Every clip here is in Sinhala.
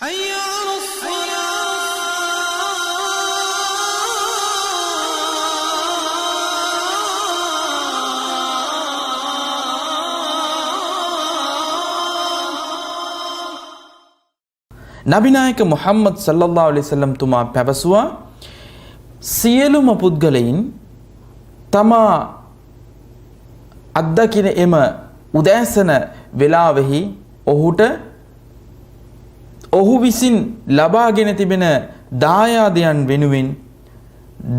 حي على الصلاة. නබිනායක මුහම්මද් සල්ලල්ලාහු අලයිහි වසල්ලම් තුමා පැවසුවා, සියලුම පුද්ගලයින් තමා අත්දකින එම උදෑසන වෙලාවෙහි ඔහුට ඔහු විසින් ලබාගෙන තිබෙන දායාදයන් වෙනුවෙන්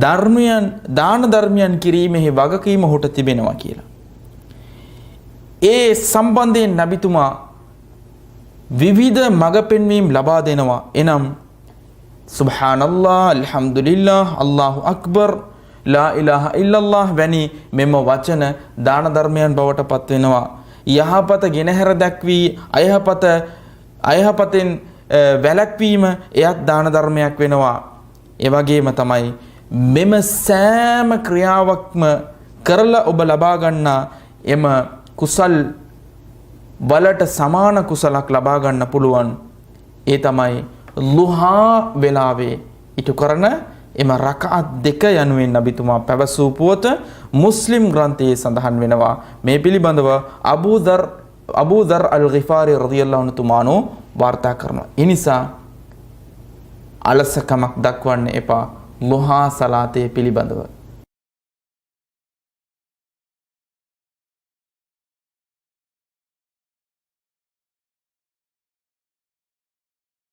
ධර්මයන් දාන ධර්මයන් කිරීමෙහි වගකීම ඔහුට තිබෙනවා කියලා. ඒ සම්බන්ධයෙන් නබිතුමා විවිධ මඟ පෙන්වීම් ලබා දෙනවා. එනම් සුබ්හානල්ලාහ්, අල්හම්දුලිල්ලාහ්, අල්ලාහු අක්බර්, ලා ඉලාහා ඉල්ලල්ලාහ් වැනි මෙම වචන දාන ධර්මයන් බවට පත් වෙනවා. යහපත ගෙනහැර දැක්වී අයහපතෙන් වැළැක්වීම එයත් දාන ධර්මයක් වෙනවා. ඒ වගේම තමයි මෙම සෑම ක්‍රියාවක්ම කරලා ඔබ ලබා ගන්නා එම කුසල් වලට සමාන කුසලක් ලබා ගන්න පුළුවන්. ඒ තමයි ලුහා වෙලාවේ ඉටු කරන එම රකಅත් දෙක යනුවෙන් නබිතුමා පැවසූ පුවත මුස්ලිම් ග්‍රන්ථයේ සඳහන් වෙනවා. මේ පිළිබඳව අබූ දර් අල් ගිෆාරි රදියල්ලාහු අන්හු තුමානෝ වාර්තා කරනවා. ඒ නිසා අලසකමක් දක්වන්න එපා ලුහා සලාතය පිළිබඳව.